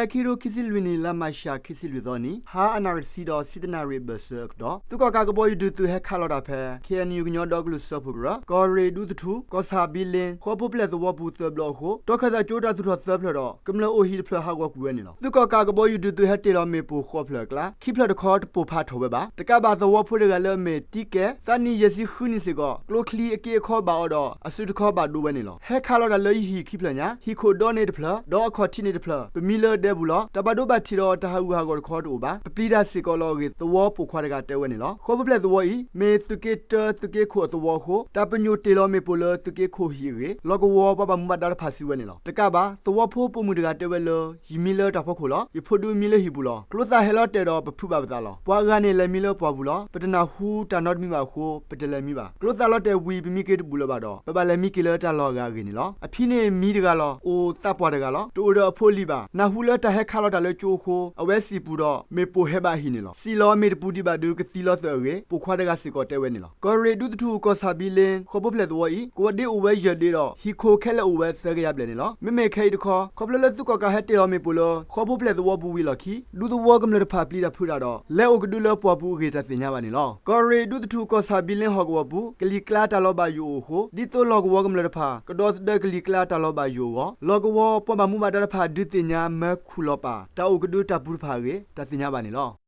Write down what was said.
ဖဲခံကထိခံဆံလွံၢ်နံၣ် လါမၢ်ၡး ခံဆံလွံၢ်သီနံၤ ဟါအနၣ်ရံၣ်တဆံဒီး ဆံတနၣ်ရံၣ်ဘၢၣ်စၢၤအကတီၢ် သုးကီၣ်ကးကဘီယူၤဒုးသုးဟဲခးလီၤတၢ်ဖဲ ခ့ၣ်အဲၣ်ယူၣ် ကညီဒီကလုာ်စၢဖှိၣ်ကရၢ ကီၢ်ရ့ၣ်ဒူသထူ ကီၢ်ဆၣ်ဘံလ့ ဃီဖိဖျဲၣ်သဝီပူၤသၢဘျီအဃိ တီခၢၣ်သးကၠိတၢ်သူၣ်ထီၣ်သၢဖျၢၣ်ဒီး ကမျၢၢ်အိၣ်ဟံၣ်တဖျၢၣ်ဟးဂီၤကွံာ်ဝဲန့ၣ်လီၤ. သုးကီၣ်ကးကဘီယူၤဒုးသုးဟဲတ့ၢ်လီၤမ့ၣ်ပိၢ်ဃိးဖျၢၣ်အကျါ ခံဖျၢၣ်တခီတပိၢ်ဖးထီၣ်ဝဲဘၣ်. တကးဘၣ်သဝီဖိတဂၤလၢအမ့ၢ်တံကဲ သးနံၣ်ယဲၢ်ဆံဃုနံၣ်စ့ၢ်ကီး ကျိချံအက့အခီဘၣ်အီၤဒီး အစုတခီဘၣ်ဒိဝဲန့ၣ်လီၤ. ဟဲခးလီၤတၢ်လၢယဟံၣ်ခံဖျၢၣ်ညါ ဟံၣ်ခိၣ်ဒီန့ၣ်တဖျၢၣ် ဒီးအခီၣ်ထံးန့ၣ်တဖျၢၣ် ပမံလၢဒဲပူၤလီၤ. တၢ်ဘၣ်ဒိဘၣ်ထံးဒီးတၢ်ဟးဂူာ်ဟးဂီၤတခီတအိၣ်ဘၣ်. ပပျံၤတၢ်စ့ၢ်ကီးလီၤအဂ့ၢ် သဝီပိာ်ခွါတဂၤတဲဝဲန့ၣ်လီၤ. ဃီဖိဖျဲၣ်သဝီအံၤ မ့ၢ်သုးက့တၢ သုးက့ခိၣ်အသဝီအဃိ တၢ်ပညိၣ်တ့ၢ်လီၤမ့ၣ်ပိၢ်လၢ သုးက့ခိၣ်ဟံၣ်အဂ့ၢ် လီၢ်ကဝီၤပှၤဘၣ်မူဘၣ်ဒါတဖၣ်စံးဝဲန့ၣ်လီၤ. တကးဘၣ် သဝီဖိပိာ်မုၣ်တဂၤတဲဝဲလၢ ယမံလၢတၢ်ဖီခိၣ်လီၤ. ယဖိဒုမံလၢဟံၣ်ပူၤလီၤ. ကျိသၣ်ဟဲလီၤတဲာ်ဒီးပဖုးဘၣ်ပသးလီၤ. ပှၤအဂၤန့ၣ်လဲၤမံလၢပှၢ်ပူၤလီၤ. ပတနၢ်ဟူတၢ်နီတမံၤဘၣ်အဃိ ပတလဲၤမံဘၣ်. ကျိသၣ်လီၤတဲာ်ဝံၤ ပမံက့ၤတဘူၣ်လၢၤဘၣ်ဒီး ပဘၣ်လဲၤမံက့ၤလၢတၢ်လီၢ်အဂၤအဂ့ၢ်န့ၣ်လီၤ. အဖံန့ၣ်မံတဂၤလီၤ. အိၣ်သးပှၢ်တဂၤလီၤ. တအိၣ်ဒီးအဖိအလံၤဘၣ်. နၢ်ဟူလၢတၢ်ဟဲခးလီၤတၢ်လၢကၠိအဃိ အဝဲစံာ်ပူၤဒီး မ့ၣ်ပိၢ်ဟဲဘၣ်အဟံၣ်န့ၣ်လီၤ. စံၣ်လီၤမ့ၢ်တပူၤဒံးဘၣ်ဒီး ကသံလီၤသၢၣ်အဂ့ၢ် ပိာ်ခွါတဂၤစ့ၢ်ကီးတဲဝဲန့ၣ်လီၤ. ကီၢ်ရ့ၣ်ဒူသထူ ကီၢ်ဆၣ်ဘံလ့ ဃီဖိဖျဲၣ်သဝီအံၤ ကဝီၤဒ့အိၣ်ဝဲယဲၢ်ဒ့ဒီး ဟံၣ်ခိၣ်ခဲလၢာ်အိၣ်ဝဲသၢကယၤဘျဲၣ်န့ၣ်လီၤ. မ့မ့ၢ်ခဲအံၤတခီ ခီဖျိလၢသုးကီၣ်ကးဟဲတ့ၢ်လီၤမ့ၣ်ပိၢ်လၢ ဃီဖိဖျဲၣ်သဝီပူၤဝံၤအလီၢ်ခံ ဒူသဝီကမျၢၢ်တဖၣ်ပျံၤတၢ်ဖုးတၢ်ဒီး လဲၤအိၣ်ကဒုလၢပှၢ်ပူၤအဂ့ၢ်တၢ်သ့ၣ်ညါဘၣ်န့ၣ်လီၤ. ကီၢ်ရ့ၣ်ဒူသထူ ကီၢ်ဆၣ်ဘံလ့ဟီၣ်ကဝီၤပူၤ ကလံၤကျါတၢ်လီၤဘၣ်ယိၣ်အိၣ်အဃိ ဒ်သိးလီၢ်ကဝီၤကမျၢၢ်တဖၣ် ကဒီသဒၢကလံၤကျါတၢ်လီၤဘၣ်ယိၣ်အဂီၢ် လီၢ်ကဝီၤပှၤဘၣ်မူဘၣ်ဒါတဖၣ်ဒုးသ့ၣ်ညါမၢခူၣ်လီၤပာ် တၢ်အိၣ်ကဒုတၢ်ပူၤတဖၣ်အဂ့ၢ် တၢ်သ့ၣ်ညါဘၣ်န့ၣ်လီၤ.